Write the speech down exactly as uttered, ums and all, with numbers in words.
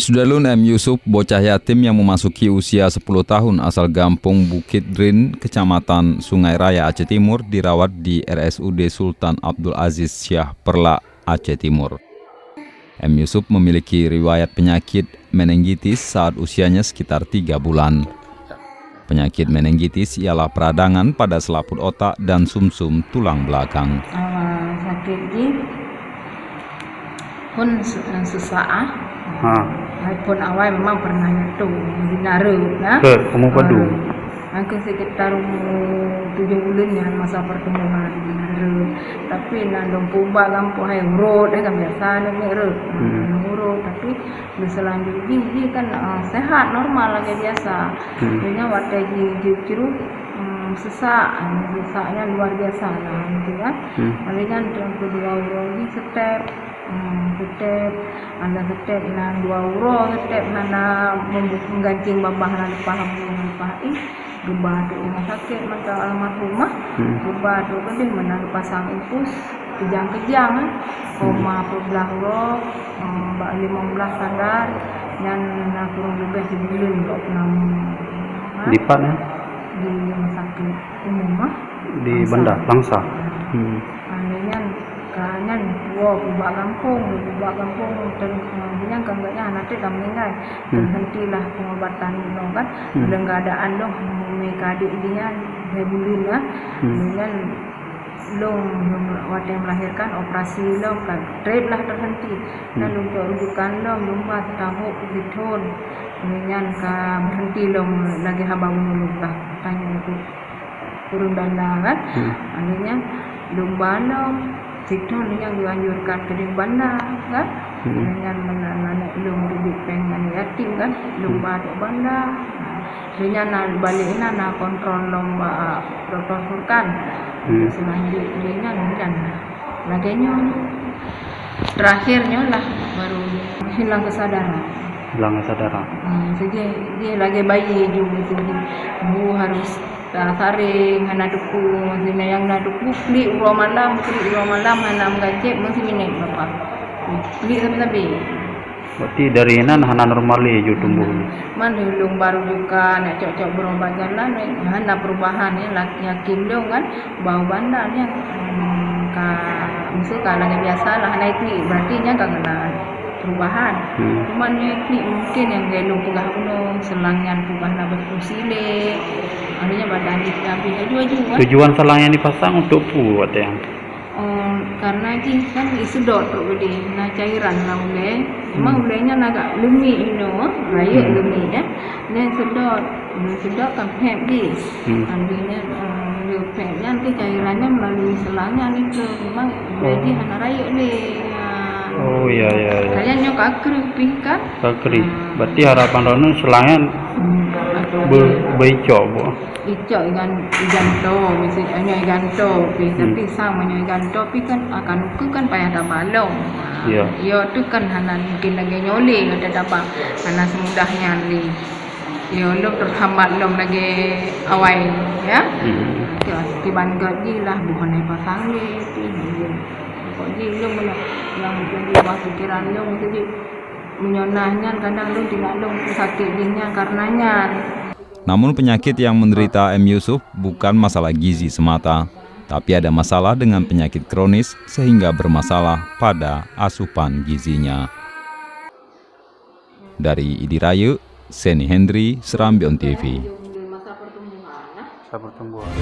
Sudarlun M Yusuf, bocah yatim yang memasuki usia sepuluh tahun asal Gampong Bukit Drin, Kecamatan Sungai Raya, Aceh Timur, dirawat di R S U D Sultan Abdul Aziz Syah Perlak, Aceh Timur. M Yusuf memiliki riwayat penyakit meningitis saat usianya sekitar tiga bulan. Penyakit meningitis ialah peradangan pada selaput otak dan sumsum tulang belakang. Awai sakét jih phôn su-, seusah ah. Ha. Hai phôn awai memang pernah nyentuh, di nareup nah. Ke, kamu padu? Nareup. Angkeu sekitar umur tujoh buleuen nyan masa pertumbuhan nareup. Tapi na lôn peuubat gampông hai urot, eh, kan biasa lôn miet reup. Hmm. Urot, tapi Di seulanjut jih, jih kan, ah, sehat, normal lagèe biasa. Hmm. Jadi nyan watèe jih, jih cruh, hmm, sesak, ah, sesak nyan luar biasa lah, gitu kan. Hmm. Lagèe nyan, teungku dua uroe jih seutep, hmm, seutep, ada seutep nyan dua uroe, seutep nyan na meugancéng babah na leupah bu, na leupah ih. Geuba trok rumoh sakét mantong almarhumah. Hmm. Geuba trok keudeh meunan geupasang infus, keujang-keujang, eh. Hmm. Koma peuet blah uroe, eh, bak limong blah sadar, nyan na kurang leubeh sibuleuen bak peunamu. Ha? Dipat, eh? Di rumah sakit umum, ah. Di Langsa. Banda, Langsa. Hmm. Ah, nyan Ka nyan, woe peuubat gampông, peuubat gampông, ter-, eh, nyan ka gobnyan hana trép ka meuninggai. Hmm. Terhentilah pengobatan lôn kan. Hmm. Dalam keadaan lôn, meuka adék jih nyan, lhèe buleuen lah. Hmm. Nyan lôn, lôn watèe melahirkan, operasi lôn ka trép lah terhenti. Hmm. Kan lôn cok rujukan lôn, lôn ba tahôk sithôn. Nyan ka berhenti lôn lagèe haba bunoe lôn bah tanyong tu. Ureueng Banda kan. Hmm. Akhirnya lôn ba lom, sithôn nyang dianjurkan keu ureueng Banda kan. Hmm. Dengan meunan aneuk lôn didik péng aneuk yatim kan, lôn ba trok Banda. Dengan na balik na, na kontrol lom bak Dokto Furkan. Hmm. Selanjut dengan, dengan lagèe nyoe. Terakhir nyoe lah baru hilang kesadaran. Hilang kesadaran. Hmm, jadi dia lagi bayi juga tu. Bu harus Tasaréng, hana teupeu, maksudnya nyang na teupeu, klik uroe malam, klik uroe malam, hana meugancép, meusiminét bapa. Klik sabe-sabe. Berarti dari inan hana normal lé ju tumbuh. Hmm. Man lôn baru juga nak cok-cok berobat jalan, hana perubahan, ya, lak-, yakin lôn kan, bau Banda nyan, hmm, ka, mesti ka lagèe biasa lah, hana klik, berarti nyan ka kena perubahan. Hmm. Cuma nyoe klik mungkin nyang lôn peugah bunoe, selang nyan peugah na berfungsi lé. Akhirnya badan jih habéh laju-laju kan. Tujuan selang nyang dipasang untuk peue watèe nyan? Oh, karena jih kan iseudot trok ulèe, na cairan lam ulèe. Memang ulèe nyan agak leumiek inoe, rayeuk leumiek ya. Nyan sedot, nyan sedot kan pèp jih. Hmm. Habis nyan, eh, le pèp nyan ke cairan nyan melalui selang nyan itu. Memang ulèe jih hana rayeuk lé. Oh, ya, ya, ya. Kayang nyoe ka kreuh pih kan? Ka kreuh. Hmm. Berarti harapan droeneuh selang nyan be-, beicok, Bu? Icok igan, igan to, misi, nyoe igan to pih. Hmm. Tapi sama nyoe igan to pih kan, akan ukeue kan payah taba lom. Ya. Yo tu kan hana mungkin lagèe nyoe lé, taba hana semudah nyan lé. Yo, lom terhambat lom lagèe awai, ya. Hmm. Kiban gèt jih lah, bukan ai pasang lé, tu. Pokok jih lom lah, nyang jadi bah pikiran lom tu jih. Meunyoe nah nyan kadang lom tinggal lom sakét jih nyan karena nyan. Namun penyakit yang menderita M Yusuf bukan masalah gizi semata, tapi ada masalah dengan penyakit kronis sehingga bermasalah pada asupan gizinya. Dari Idi Rayeuk, Seni Hendri, Serambi On T V. Masa pertumbuhan.